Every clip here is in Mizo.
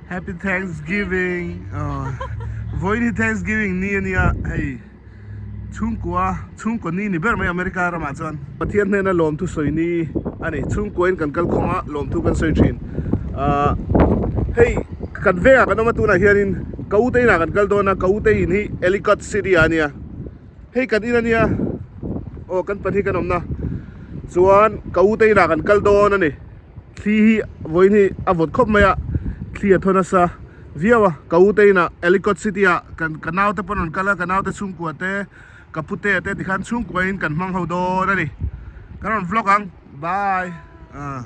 Happy Thanksgiving Vawiin hi Thanksgiving ni a nia hei chhungkua chhungkaw ni ni ber mai America ramah chuan Pathian hnena lawmthu sawi ni a ni chhungkua in kan kal khawm a lawmthu kan sawi thin ah hei kan vengah kan awm a tunah hianin ka ute inah kan kal dawn a ka ute in hi Ellicott City ah a nia hei kan in a nia aw kan pahnih kan awmna chuan ka ute inah kan kal dawn a ni. Thli hi vawiin hi a vawt khawp mai a, thli a thaw nasa viau a, ka u te inah Ellicott City ah kan ka naute pawn rawn kal a, ka naute chhungkua te, ka pute te tikhan chhungkua in kan hmang ho dawn a ni, kan rawn vlog ang bye ah.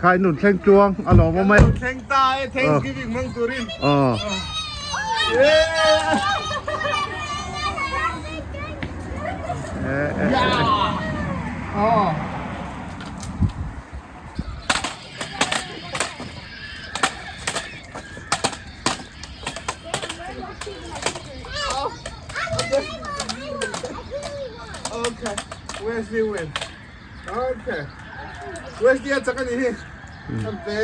Khai nun thleng tluang a lawm awm e. Kan thleng ta e Thanksgiving hmang turin. Aw. Aw. Okay, where's the win? Okay. Wesley a chak a nih hi. An pe.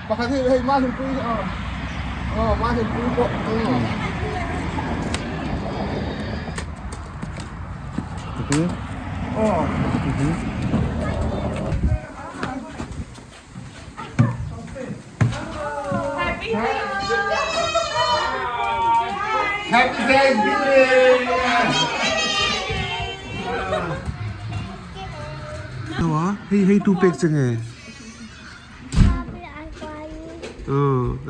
Pakhat hei hei ma hlimpui aw. Aw ma hlimpui pawh. Aw. Happy Thanksgiving! Hei hei tu pek che nge?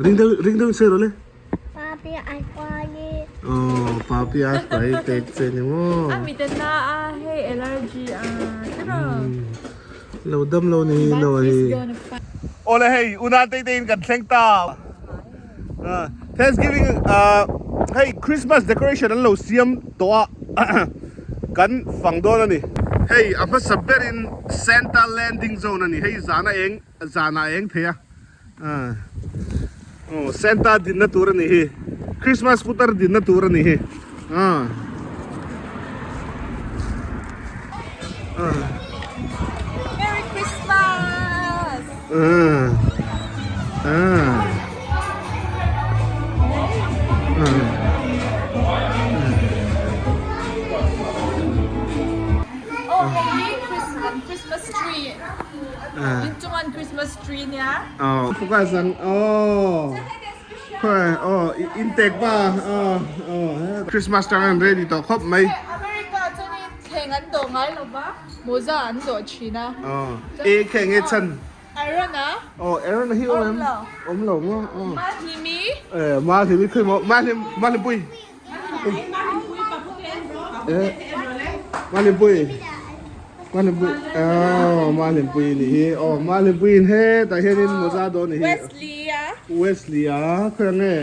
Ring deuh ring deuh sawi rawh le. Papi ai kuai. Oh, papi ai kuai pek che ni maw? A mit a na a hei allergy a tiraw. Lo dam lo ni lo hi. Awle hei unau te te in kan thleng ta. Thanksgiving hei Christmas decoration an lo siam tawh a kan fang dawn a ni. Hei a hmasa berin Santa landing zone a ni hei zana eng zana eng thei a. Aw Santa dinna tur a ni hi Christmas putar dinna tur a ni hi Merry Christmas Aw hei hi Christmas tree Inchungan Christmas tree nia. Aw focus ang aw khawi aw in tek pa aw aw Christmas tang an ready tawh khawp mai. America chuan in thleng an dawh ngai lo va mawza an dawh thin a. Aw e khe nge chhan. Aaron a. Aw Aaron a hi awm em? Awm lo maw aw. Mahlimi. E Mahlimi khawi maw Mahlim Mahlimpui. Mahlimpui Mahlimpui aw Mahlimpui ni hi aw Mahlimpui in hetah hianin mawza dawn ni hi Wesley a Wesley a khawi ang nge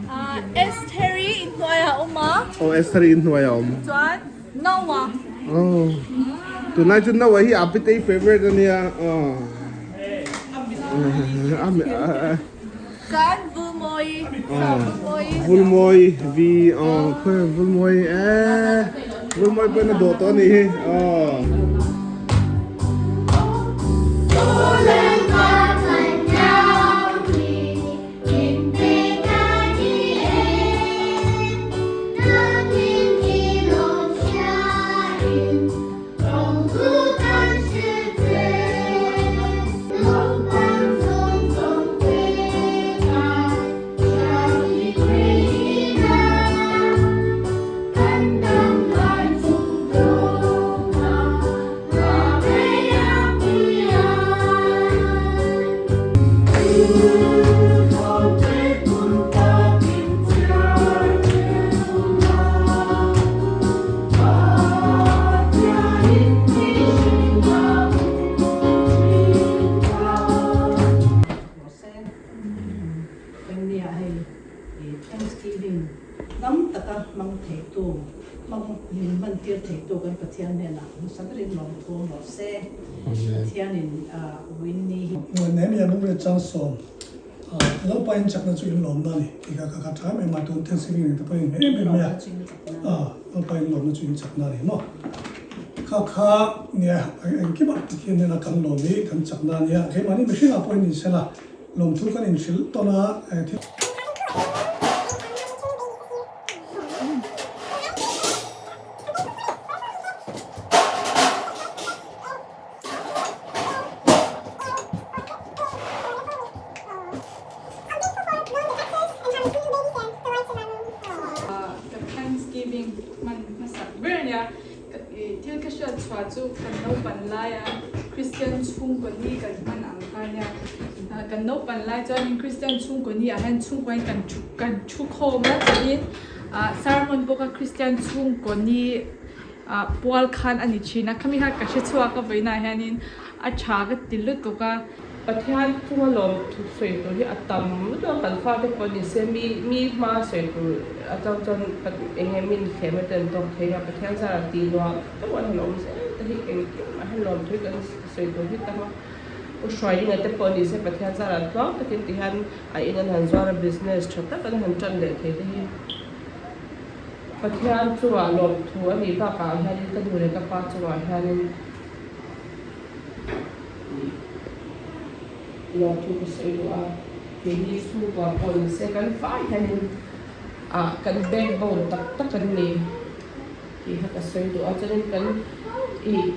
ah Estheri inhnuai a awm a aw Estheri inhnuai a awm chuan Noah aw tunlai chu Noah hi a pitei favourite ania aw. Kan Vulmawi, sa Vulmawi. Vulmawi V aw khawi Vulmawi e Vulmawi pawhin a dawh tawh a nih hi aw. Engnia hei i Thanksgiving dam taka hmang theitu, hmang min hmantir theitu kan Pathian hnenah hmasa berin lawmthu awm rawh se. Pathianin Winnie hi. Nehemiah lungre chang sawm. Lalpa in chakna chu in lawmna a ni tih kha ka tha em em a, tun Thanksgiving nen te pawh in hmeh em em mai a, Lalpa in lawmna chu in chakna a ni maw? Kha kha nia engkimah Pathian hnena kan lawm hi kan chakna a nia, keimahni mihringah pawhin insela lawmthu kan inhrilh tawn a, thil. Ka Thanksgiving hman hmasak ber a nia. Thil ka hriat chhuah chu kan naupan laia Kristian chhungkaw ni kan hman ang kha a nia. Kan naupan lai chuanin Kristian chhungkaw ni ah hian chhungkaw in kan thu kan thu khawm a chuanin sermon pawh kha Kristian chhungkaw ni ah pual khan a ni thin a khami kha ka hre chhuak a vawiinah hianin a tha ka ti lutuk a. Pathian chunga lawm thu sawi tur hi a tam lutuk a, kan fate pawh ni se mi mi hma sawi tur atang chuan eng nge min thlem a ten tawk thei a, Pathian zara tih nuam deuh an han awm zel te hi engkim ah hian lawm thu hi kan sawi tur hi tam a, U Hruaiinga te pawh ni se Pathian zara tluang takin ti hian a in an han zuar a business tha tak an han tan leh thei te hi. Pathian chungah lawmthu a nih bakah hianin ka nu leh ka pa chungah hianin lawmthu ka sawi duh a, keini chhungkua pawh ni se kan fai hianin ah kan backbone tak tak an ni tih kha ka sawi duh a, chuanin kan ih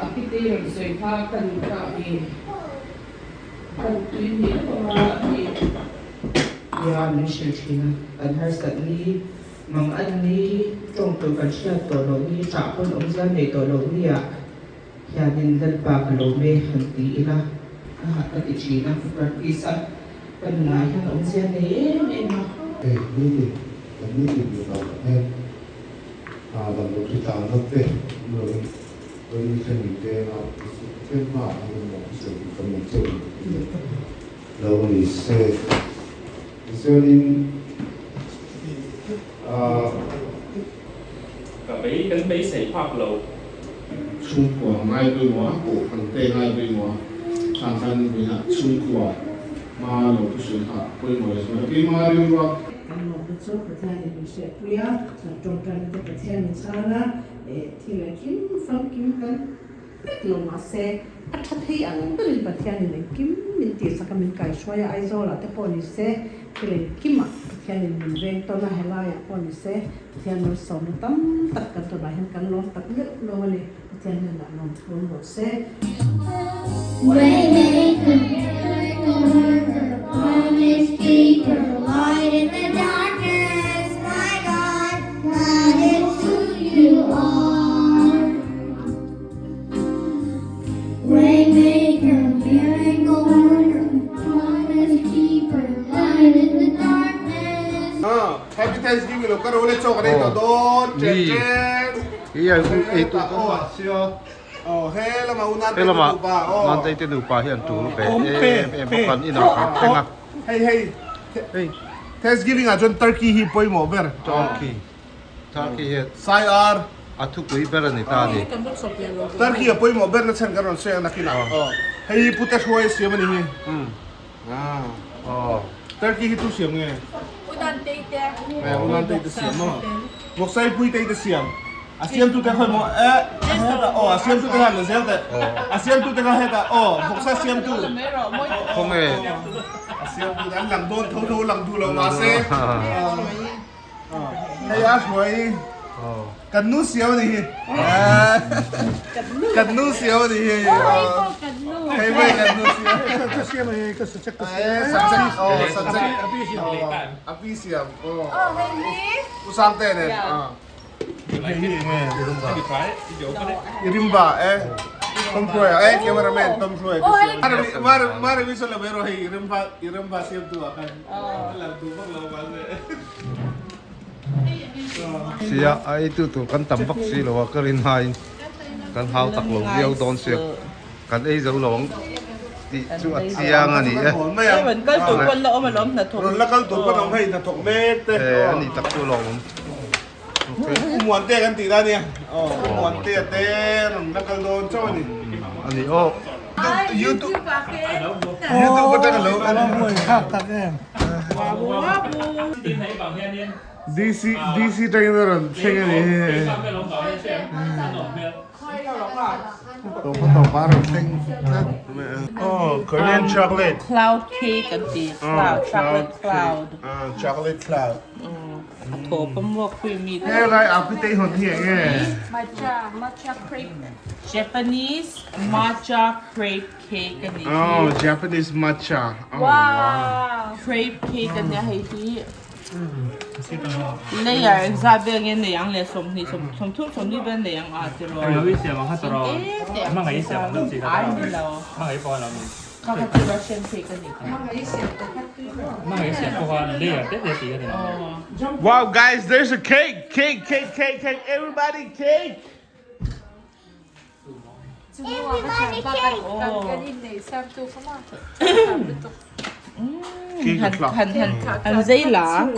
a pite rawn sawi kha kan kah ih kan tui hnih deuh a ih. Nia min hrilh thin a, kan harsat ni, mang an ni, tawng tur kan hriat tawh loh ni, ṭah pawn awmzia nei tawh loh ni ah hianin Lalpa ka lo me han ti ila a hah ka ti thin a, ka practice a, ka nunah hian awmzia nei em em a. Hei nitin kan nitin nunah hian damdawi hritlanna te awm lovin vawiin hemi te a Pathian hmaah hian engmah sawi tur kan nei chauh lo tih leh Lo ni se. Tichuanin ahh. Ka bei kan beisei phak lo. Chhungkua ngai pawimawh a, kohhran te ngai pawimawh a, khang khan vawiinah chhungkua hma lo thusawi kha pawimawh leh zual a, keimah rilru a. Kan lawmna chu Pathianin min hriatpui a, kan tawngtaina te Pathian min chhang a, thil engkim famkim kan. Vek lo mahse a tha thei ang berin Pathianin engkim min tihsak a min kaihruai a, Aizawlah te pawh ni se thil engkimah Pathianin min veng tawn a, helaiah pawh ni se Pathian malsawmna tam tak kan tawnah hian kan lawm tak meuh lo a ni, Pathian hnenah lawm thu awm rawh se. Waymaker, miracle worker, promise keeper, light in the darkness, my God, that is who you are. Waymaker, miracle worker, promise keeper, light in the darkness. Happy Thanksgiving lo ka ro le chaw kan ei tawh dawn chen chen. Hi ai u ei tu kan mah sia. Oh he lama u nan te nupa oh. Nan te nupa hi an tul ve em em bawk an inah kan thleng a. Hei hei hei Thanksgiving ah chuan turkey hi pawimawh ber. Turkey. Turkey hi Sai ar. A thupui ber a ni ta a ni. Turkey a pawimawh ber na chhan kan rawn sawi ang nakin ah. Aw. Hei hi pute hruai a siam a ni hi. Aw. Turkey hi tu siam nge? Unan tei te. Eh unan tei te siam maw? Vawksai pui tei te siam. A siam tu te khawi maw? Eh heta aw a siam tu te khan la zel teh. A siam tu te kha heta aw vawksa siam tu. Khawnge? A siam tu te an lang dawn tho tho lang duh lo mahse. Hei a hruai kan nu siam a ni hi kan nu siam a ni hi hei mai kan nu siam ka siam a ni ka sachek ka siam sachek oh sachek a pi siam oh u sang te nen hei hi nge irimba e tom hruai e cameraman tom hruai te siam mar mar mi so la mero hei irimba irimba siam tu ah khan Sia a eitu tur kan tam vak si lo a ka rin haiin kan hau tak lo viau dawn sia kan ei zo lo ang tih chu a chiang a ni e. E a ni tak chu lawm awm. A ni aw. YouTube YouTube YouTube atang alo Alo mawi khak tak em. DC DC tangin a rawn thleng a ni. Tawpa tawpa a rawn thleng tlat mai a. Oh Korean chocolate. Cloud cake an ti cloud chocolate cloud. Chocolate cloud. A thaw pawm pui mi te. He lai a pite hawn hi eng nge? Matcha matcha crepe. Japanese matcha crepe cake a ni hi. Oh Japanese matcha. Oh wow. Crepe cake a nia hei hi. Layer engzat vel nge nei ang le 20 30 20 vel nei ang a tiraw. Ai ni lo. Kha kha chu Russian cake a ni kha. Wow guys there's a cake cake cake cake cake everybody cake. Everybody cake. Cake o'clock. Han han zei la.